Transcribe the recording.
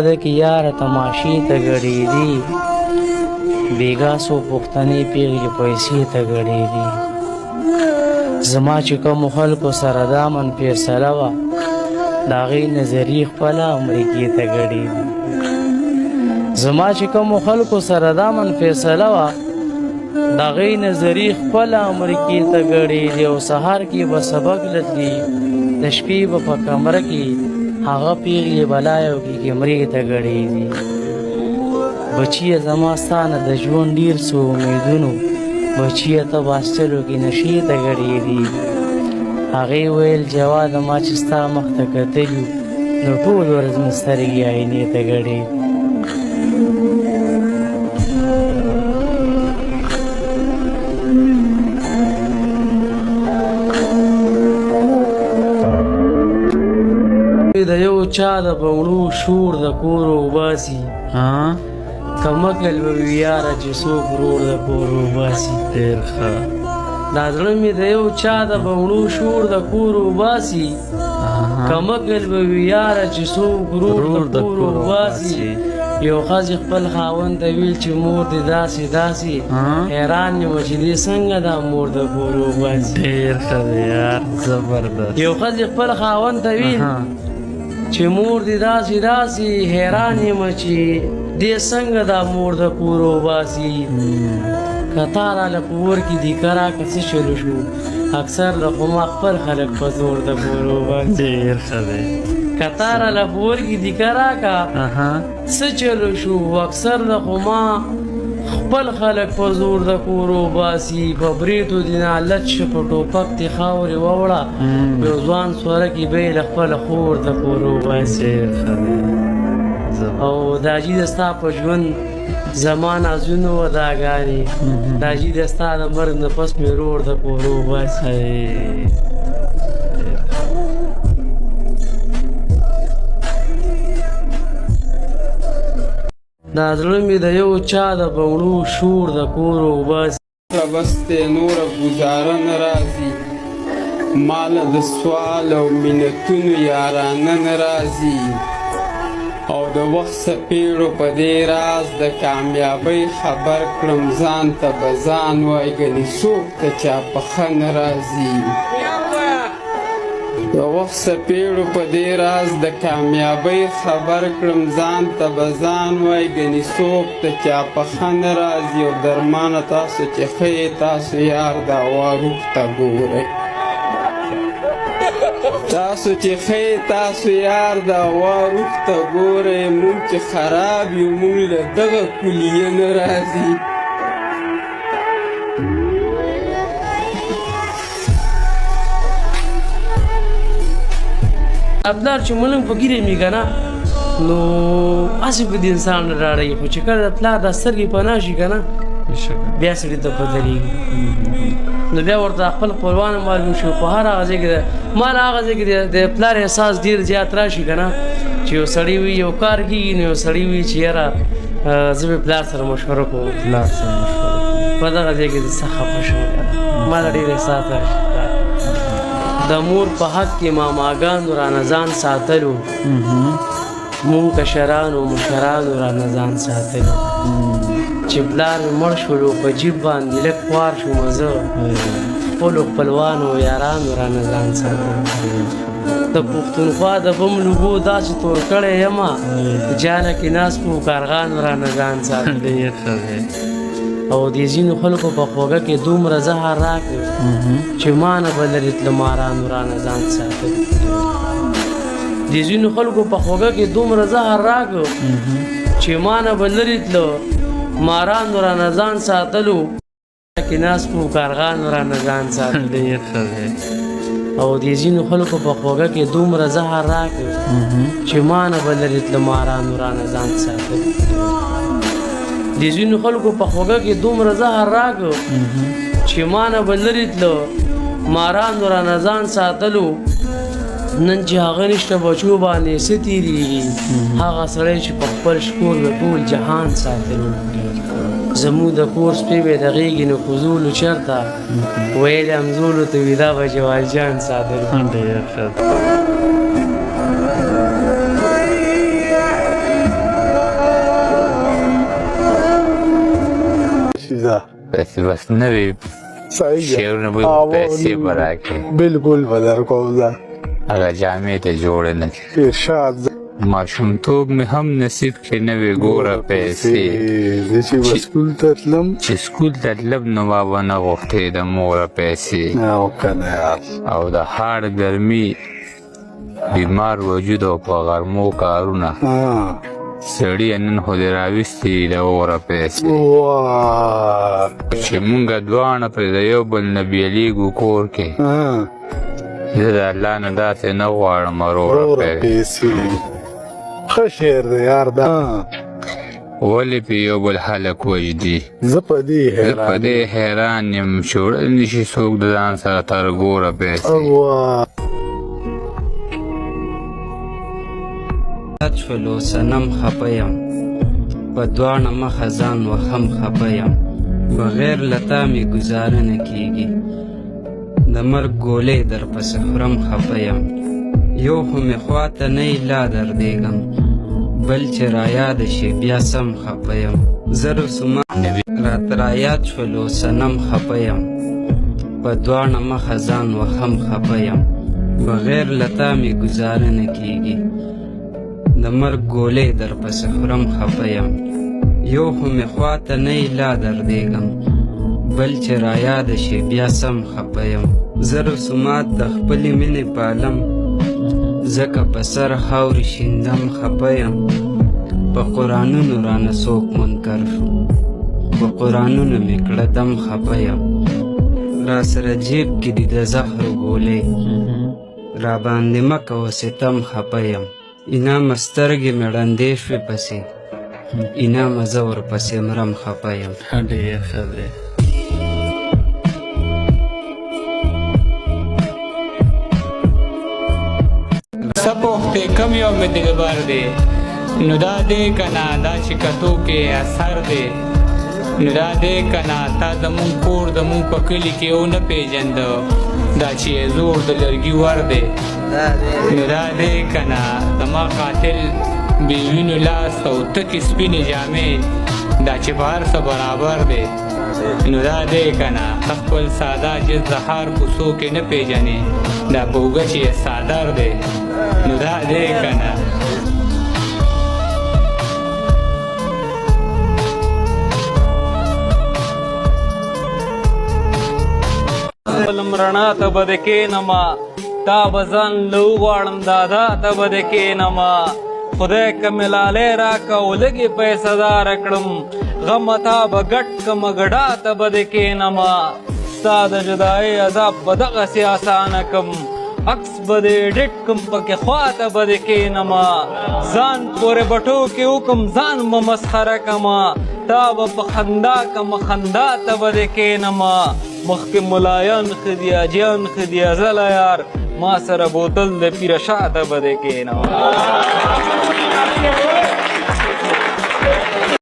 ده کې یاره تماشې ته ګډېدې، بېګا څو پښتنې پېغلې پیسې ته ګډېدې. زما چې کومو خلکو سره دا من فیصله وه، د هغې نظریې خپله امریکې ته ګډېدې. زما چې کومو خلکو سره دا من فیصله وه، د هغې نظریې خپله امریکې ته ګډېدې. او سهار کې به سبق لتلي، د شپې به په کمره کې هغه پیغلې بلایو کې کمرې ته ګډېدې. بچیه زما ستا نه د ژوند ډېر څه امیدونو، بچیه ته باستلو کې نشې ته ګډېدې. هغې ویل جواده ما چې ستا مخ ته کتلي نو ټول ورځ مې سترګې آینې ته ګډېدې. د یو چا د بنګړو شور د کور وباسي، کمکل به وي یاره چې څوک ورور د کور وباسي. ډېر ښه. دا زړه مې د یو چا د بنګړو شور د کور وباسي، کمکل به وي یاره چې څوک ورور د کور وباسي. یو ښځې خپل خاوند ته ویل چې مور دې داسې داسې، حیران یم چې دې څنګه دا مور د کور وباسي. ډېر ښه دی یار، زبردست. یو ښځې خپل خاوند ته ویل چې مور دې داسې داسې، حیران یم چې دې څنګه دا مور د کور وباسي. که تا راله په ور کې دي کرا که څه چلو شو، اکثر د خو ما خپل خلک په زور د کور وباسي. ډېر ښه دی. که تا راله په ور کې دي کرا که څه چلو شو، اکثر د خو ما خپل خلک په زور د کور وباسي. په برېتو دې نالت شه، په ټوپک دې خاورې ووړه، یو ځوان سورکي به یې له خپله خور د کور وباسي. ډېر ښه دی. او دا جي د ستا په ژوند زما نازونو وداګانې، دا جي د ستا د مرګ نه پس مې ورور د کور وباسي. دا زړه مې د یو چا د بنګړو شور د کور وباسي. بس دی نوره ګوزاره نه راځي، ماله د سوال او منتونو یارانه نه راځي. او د وخت څپېړو په دې راز د کامیابۍ خبر کړم، ځان ته به ځان وای ګنې څوک ته چا په ښه نه راځي. د وخت څپېړو په دې راز د کامیابۍ خبر کړم، ځان ته به ځان وای ګنې څوک ته چا په ښه نه راځي. او درمانه تاسو چې ښه یې، تاسو یار دا واروخ ته ګورئ. تاسو چې ښه یې، تاسو یار دا واروخ ته ګورئ. موږ چې خراب یو، موږ له دغه کلیه نه راځي. پلار چې ملنګ په ږیرې مي که نه، نو هسې په دې انسان نه ډاروي، خو چې کله د پلار دا سترګې پناه شي که نه، بیا سړي ته پته لګېږي. نو بیا ورته خپل خپلوان معلوم شو. په هر هغه ځای کې ما له هغه ځای کې د پلار احساس ډېر زیات راشي که نه، چې یو سړی وي یو کار کېږي، نو یو سړی وي چې یاره زه به پلار سره مشوره کوم. پلار سره مشوره کوم. په دغه ځای کې زه څه خفه شوم، ما له ډېر احساس راشي. د مور په حق کې ماماګانو رانه ځان ساتلو، مونږ کشرانو مشرانو رانه ځان ساتلو. چې پلار مې مړ شولو په جیب باندې لږ خوار شوم زه، خپلو خپلوانو یارانو رانه ځان ساتلو. د پښتونخوا د بم لوبو داسې تور کړی یمه، جاله کې ناست وو کارغانو رانه ځان ساتلو. ډېر ښه دی. او د ځینو خلکو په خوږه کې دومره زهر راکړ چې ما نه به لرې تله مارانو رانه ځان ساتل. د ځینو خلکو په خوږه کې دومره زهر راکړ چې ما نه به لرې تله مارانو رانه ځان ساتلو. کې ناست وو کارغانو رانه ځان ساتلو. ډېر ښه دی. او د ځینو خلکو په خوږه کې دومره زهر راکړ چې ما نه به لرې تله مارانو رانه ځان ساتل. د ځینو خلکو په خوږه کې دومره زهر راکړ چې ما نه به لرې تله مارانو رانه ځان ساتلو. نن چې هغه نشته بچو باندې څه تېرېږي، هغه سړی چې په خپل شکور د ټول جهان ساتلو. زموږ د کور سپی به د غېږې نه کوزولو چېرته، ویل یې همزولو ته وي دا به جوال جان ساتلو. ډېر ښه. بس بس نوې صحیح ده. شعرونه به او پیسې به راکړې. بالکل به درکوم زه. هغه جامې ته جوړې نه کړې. ارشاد. ماشومتوب مې هم نصیب کې نه وې ګوره پیسې. زه چې به سکول ته تلم، چې سکول ته تلم نو ما به نه غوښتې د موره پیسې. او که نه یار. او د هاړ ګرمي بیمار وجود او په غرمو کارونه، سړیه نن خو دې راویستي دي د اوره پیسې. واه. چې مونږ دواړه پرې د یو بل نه بېلېږو کور کې، زه د الله نه داسې نه غواړم وروره وروره پیسې. پیسې. ښه شعر دی یار دا. ولې په یو بل خلک وجدي؟ زه په دې زه په حیران دې حیران یم چې وړل نشي څوک د ځان سره تر ګوره پیسې. واه. یاد شولو صنم خپه یم، په دواړه مخه ځان وهم خپه یم، بغیر له تا مې ګزاره نه کیږي، د مرګ ګولۍ در پسې خورم خپه یم، یو خو مې خواته نه یې لا دردېږم، بل چې رایاد شي بیا سم خپه یم، زه رسومات راته رایاد شولو صنم خپه یم، په دواړه مخه ځان وهم خپه یم، بغیر له تا مې ګزاره نه کیږي، د مرګ ګولۍ در پسې خورم خپه یم، یو خو مې خواته نه یې لا دردېږم، بل چې رایاد شي بیا سم خپه یم، زه رسومات د خپلې مینې پالم، ځکه په سر خاورې شیندم خپه یم، په قرانونو رانه څوک منکر شو، په قرانونو مې کړه دم خپه یم، راسره جیب کې دي د زهرو ګولۍ، راباندې مه کوه ستم خپه یم، انعامه سترګې مې ړندې شوې پسې، انعامه زه ورپسې مرم خپه یم. ډېر ښه دی. څه پوښتې کوم یو مې دلبر دی، نو دا دی که نه دا چې کتو کې اثر دی، نو دا دی که نه تا زمونږ کور زمونږ په کلي کې ونه پېژنده، دا چې یې زور د لرګي ور دی، نو دا دی که نه زما قاتل بې وینو لاس او تکې سپینې جامې، دا چې په هر څه برابر دی، نو دا دی که نه ته خپل ساده جز د ښار کوڅو کې نه پېژنې، دا په اوږه چې یې څادر دی، نو دا دی که نه. بلم رڼا ته به دې کښېنمه، تا به ځان له وغواړم دادا ته به دې کښېنمه، خدای که مې لالی راکه او لږې پیسه داره کړم، غمه تا به ګډ کمه ګډا ته به دې کښېنمه، ستا د جدایۍ عذاب به دغسې اسانه کم، عکس به دې ایډیټ کم پکې خوا ته به دې کښېنمه، ځان پورې به ټوکې وکم ځان به مسخره کمه، تا به په خندا کمه خندا ته به دې کښېنمه، مخکې ملایان ښه دي حاجیان ښه دي ازله یار، ما سره بوتل د پیره شاته به دې کښېنمه.